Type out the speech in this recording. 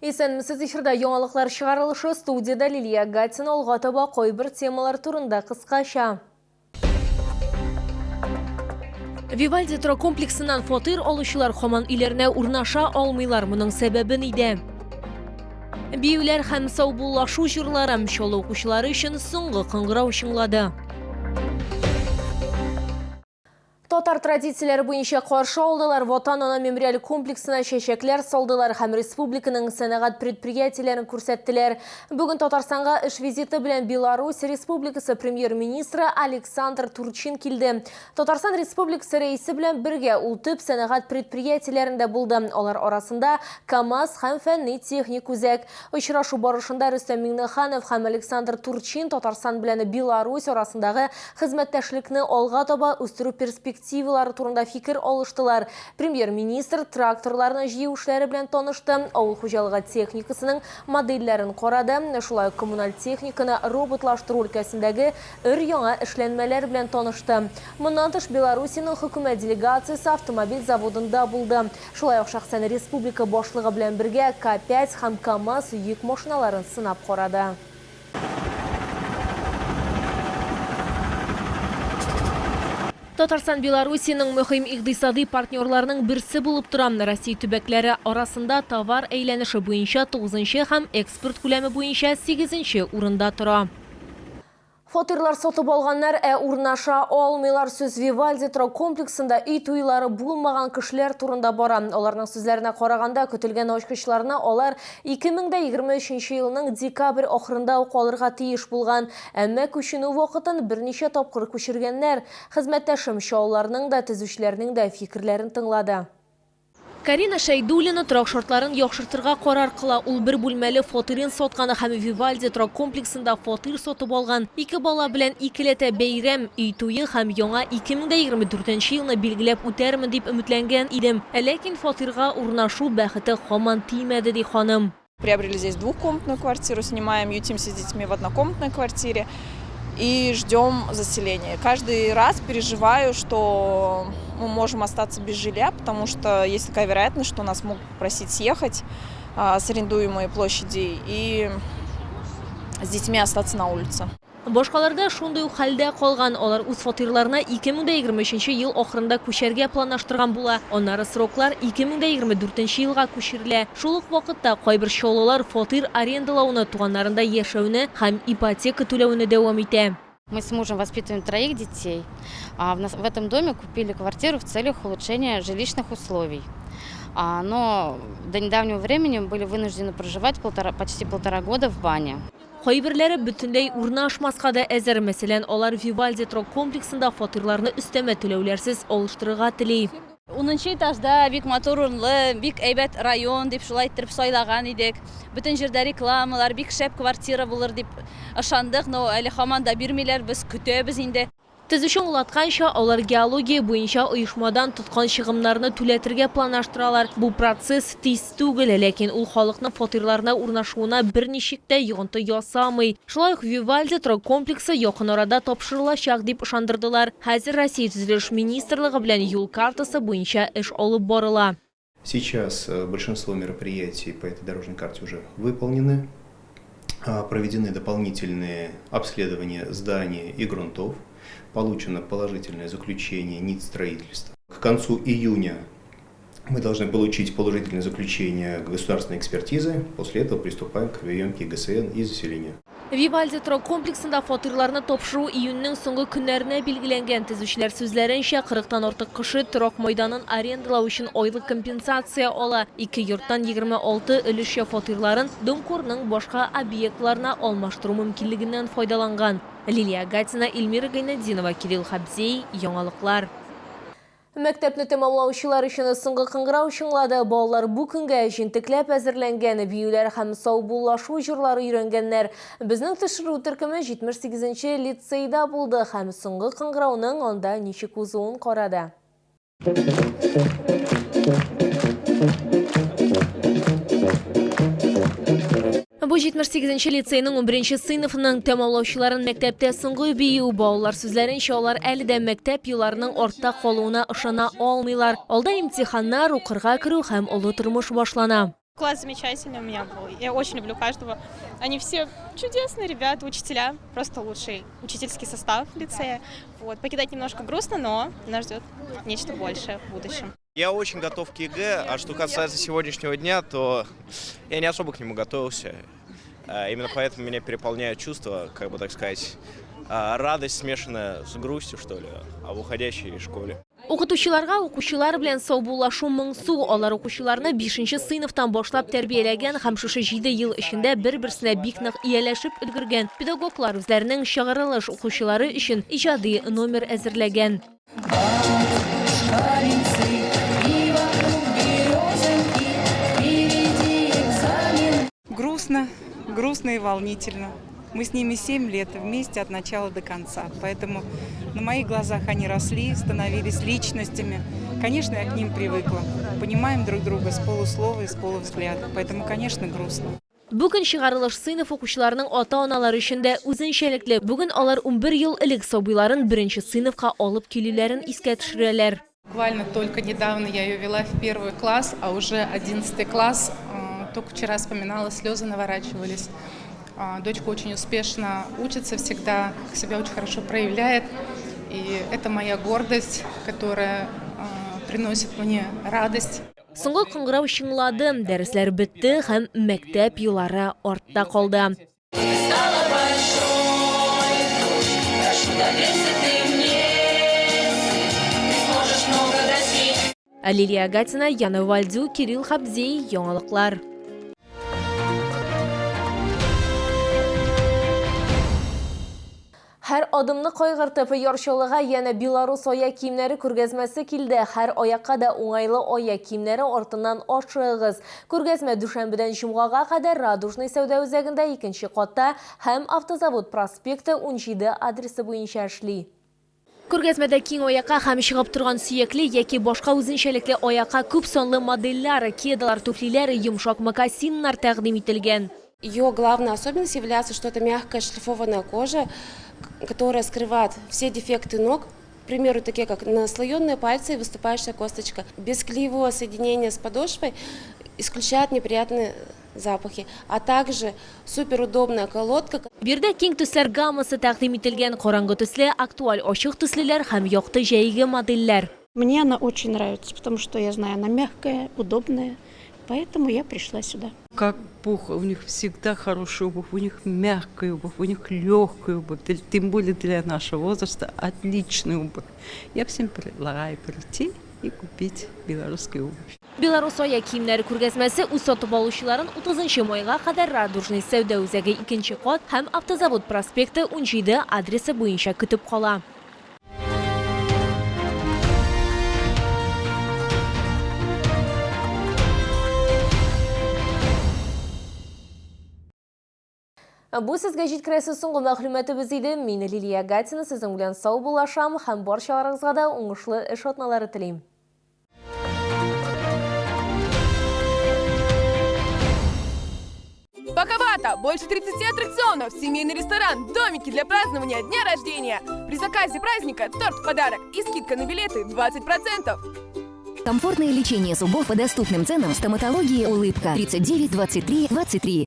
Исәнмесез, эфирда яңалыклар чыгарылышы, студиядә Лилия Гатина. Алга таба кайбер темалар турында кыскача. Вивальди торак комплексыннан фатир алучылар һаман өйләренә урнаша алмыйлар. Моның сәбәбе нидә? Биюләр һәм саубуллашу җырлары Чаллы укучылары өчен соңгы кыңгырау чыңлады. Татар традицияләре буенча каршы алдылар, Ватан ана мемориаль комплексына чәчәкләр салдылар һәм республиканың сәнәгать предприятиеләрен күрсәттеләр. Бүген Татарстанга эш визиты белән Беларусь Республикасы премьер-министры Александр Турчин килде. Татарстан Республикасы Рәисе белән бергә ул төп сәнәгать предприятиеләрендә булды. Алар арасында КАМАЗ һәм фәнни-техник үзәк. Очрашу барышында Рөстәм Миңнеханов һәм Александр Турчин Татарстан белән Беларусь арасындагы хезмәттәшлекне алга таба үстерү перспективалары турында фикер алыштылар. Премьер-министр тракторларны җыю эшләре белән танышты, авыл хуҗалыгы техникасының модельләрен карады, шулай ук коммуналь техниканы роботлаштыру өлкәсендәге өр-яңа эшләнмәләр белән танышты. Моннан тыш, Белоруссиянең хөкүмәт делегациясе автомобиль заводында булды. Шулай ук шәхсән республика башлыгы белән бергә К-5 һәм КАМАЗ йөк машиналарын сынап карады. Татарстан Белоруссиянең мөһим икътисадый партнерларының берсе булып тора. Россия төбәкләре арасында товар әйләнеше буенча тугызынчы һәм экспорт күләме буенча сигезенче урында тора. Фатирлар сатып алганнар, ә урнаша алмыйлар. Сүз Вивальди торак комплексында өй туйлары булмаган кешеләр турында бара. Аларның сүзләренә караганда, көтелгән ачкычларны алар 2023 елның декабрь ахырында ук алырга тиеш булган. Әмма күченү вакытын берничә тапкыр күчергәннәр. Хезмәттәшем Чаллыларның да, төзүчеләрнең дә фикерләрен тыңлады. Карина Шәйдуллина торак шартларын яхшыртырга карар кыла. Ул бер бүлмәле фатирын саткан һәм Вивальди торак комплексында фатир сатып алган. Ике бала белән икеләтә бәйрәм, өй туе һәм яңа 2024 нче елны билгеләп үтәрмен дип өметләнгән идем. Ләкин фатирга урнашу бәхете һаман тимәде, ди ханым. Приобрели здесь двухкомнатную квартиру, снимаем, ютимся с детьми в однокомнатной квартире и ждем заселения. Каждый раз переживаю, что мы можем остаться без жилья, потому что есть такая вероятность, что нас могут попросить съехать с арендуемой площади и с детьми остаться на улице. Башкалар да шундый ук хәлдә калган, алар үз фатирларына 2023 ел ахырында күчәргә планлаштырган була, аннары сроклар 2024 елга күчерелә. Шул ук вакытта кайбер чаллылар фатир арендалауны, туганнарында яшәүне һәм ипотека түләүне дәвам итә. Мы с мужем воспитываем троих детей. В этом доме купили квартиру в целях улучшения жилищных условий. Но до недавнего времени были вынуждены проживать полтора, почти полтора года в бане. Кайберләре бөтенләй урнашмаска да әзер. Мәсәлән, алар Вивальди торак комплексында фатирларны өстәмә түләүләрсез алыштырырга тели. Унынчы этажда бик матур урынлы, бик әйбәт район дип шулай иттереп сайлаган идек. Бөтен җирдә рекламалар, бик шәп квартира булыр дип ышандык, но әле һаман да бирмиләр, без көтәбез инде. Төзүче аңлатканча, алар геология буенча оешмадан тоткан чыгымнарны түләтергә планлаштыралар. Бу процесс тиз түгел, ләкин ул халыкның фатирларына урнашуына берничек тә йогынты ясамый. Шулай ук Вивальди торак комплексы якын арада тапшырылачак, дип ышандырдылар. Хәзер Россия Төзелеш министрлыгы белән юл картасы буенча эш алып барыла. Сейчас э, большинство мероприятий по этой дорожной карте уже выполнены. Проведены дополнительные обследования зданий и грунтов. Получено положительное заключение НИТ строительства. К концу июня мы должны получить положительное заключение государственной экспертизы. После этого приступаем к приемке ГСН и заселению. Вивальди торак комплексында фатирларны тапшыру июньнең соңгы көннәренә билгеләнгән. Төзүчеләр сүзләренчә, кырыктан артык кеше торак майданын арендалау өчен айлык компенсация ала. Ике йорттан 26 өлешчә фатирларын Домкорның башка объектларына алмаштыру мөмкинлегеннән файдаланган. Лилия Гатина, Эльмира Гайнетдинова, Кирилл Хабзей, Яңалыклар. Мәктәпне тәмамлаучылар өчен соңгы кыңгырау чыңлады. Балалар бу көнгә җентекләп әзерләнгән, биюләр һәм саубуллашу җырлары өйрәнгәннәр. Безнең төшерү төркеме 78 нче лицейда булды һәм соңгы кыңгырауның анда ничек узуын карады. Бу 78 нче лицейның 11 сыйныфының тәмамлаучыларын мәктәптә соңгы бию. Балалар сүзләренчә, алар әле дә мәктәп елларының артта калуына ышана алмыйлар. Алда имтиханнар, укырга керү һәм олы тормыш башлана. Класс замечательный у меня был. Я очень люблю каждого. Они все чудесные ребята, учителя. Просто лучший учительский состав лицея. Вот. Покидать немножко грустно, но нас ждет нечто большее в будущем. Я очень готов к ЕГЭ, а что касается сегодняшнего дня, то я не особо к нему готовился. Именно поэтому меня переполняют чувства, как бы так сказать, радость, смешанная с грустью, что ли, об уходящей школе. Укытучыларга укучылар белән саубуллашу моңсу. Алар укучыларны 5 сыйныфтан башлап тәрбияләгән һәм шушы 7 ел эчендә бер-берсенә бик нык ияләшеп өлгергән. Педагоглар үзләренең чыгарылыш укучылары өчен иҗади номер әзерләгән. Грустно, грустно и волнительно. Мы с ними 7 лет вместе от начала до конца, поэтому на моих глазах они росли, становились личностями. Конечно, я к ним привыкла. Понимаем друг друга с полуслова и с полувзгляда, поэтому, конечно, грустно. Бүген чыгарылыш сыйныф укучыларының ата-аналары өчен дә үзенчәлекле. Бүген алар 11 ел элек сабыйларын беренче сыйныфка алып килүләрен искә төшерәләр. Буквально только недавно я ее вела в первый класс, а уже 11 класс, только вчера вспоминала, слезы наворачивались. Дочка очень успешно учится всегда, себя очень хорошо проявляет. И это моя гордость, которая приносит мне радость. Соңгы кыңгырау чыңлады, дәресләр бетте һәм мәктәп юллары артта калды. Лилия Гатина, Яна Вальдю, Кирилл Хабзей, Яңалыклар. Һәр адымны кайгыртып, Яр Чаллыга янә Беларус аяк киемнәре күргәзмәсе килде. Һәр аякка да уңайлы аяк киемнәре артыннан ашыгыз. Күргәзмә дүшәмбедән җомгага кадәр Радужный сәүдә үзәгендә 2 катта һәм Автозавод проспекты 17 адресы буенча эшли. Күргәзмәдә киң аякка һәм чыгып торган сөякле яки башка үзенчәлекле аякка күп санлы модельләр, кедалар, туфлиләр, йомшак мокасиннар тәкъдим ителгән. Ее главная особенность является, что это мягкая шлифованная кожа, которая скрывает все дефекты ног, к примеру, такие как наслоенные пальцы и выступающая косточка. Бесклеевое соединение с подошвой исключает неприятные запахи, а также суперудобная колодка. Биредә киң төсләр гаммасы тәкъдим ителгән: караңгы төсле, актуаль ачык төслеләр һәм якты җәйге модельләр. Мне она очень нравится, потому что я знаю, она мягкая, удобная, поэтому я пришла сюда. Как пух, у них всегда хорошая обувь, у них мягкая обувь, у них легкая обувь, тем более для нашего возраста отличная обувь. Я всем предлагаю прийти и купить белорусскую обувь. Беларус аяк киемнәре күргәзмәсе үз сатып алучыларын 30 майга кадәр Радужный сәүдә үзәге 2 кат һәм Автозавод проспекты 17 адресы буенча көтеп кала. Бу сезгә җиткерәсе соңгы мәгълүматыбыз иде. Мин Лилия Гатина сезнең белән саубуллашам һәм барчаларыгызга да уңышлы эш атналары телим. Паковато! Больше 30 аттракционов, семейный ресторан, домики для празднования дня рождения. При заказе праздника торт в подарок и скидка на билеты 20%. Комфортное лечение зубов по доступным ценам в стоматологии «Улыбка» 39 23 23.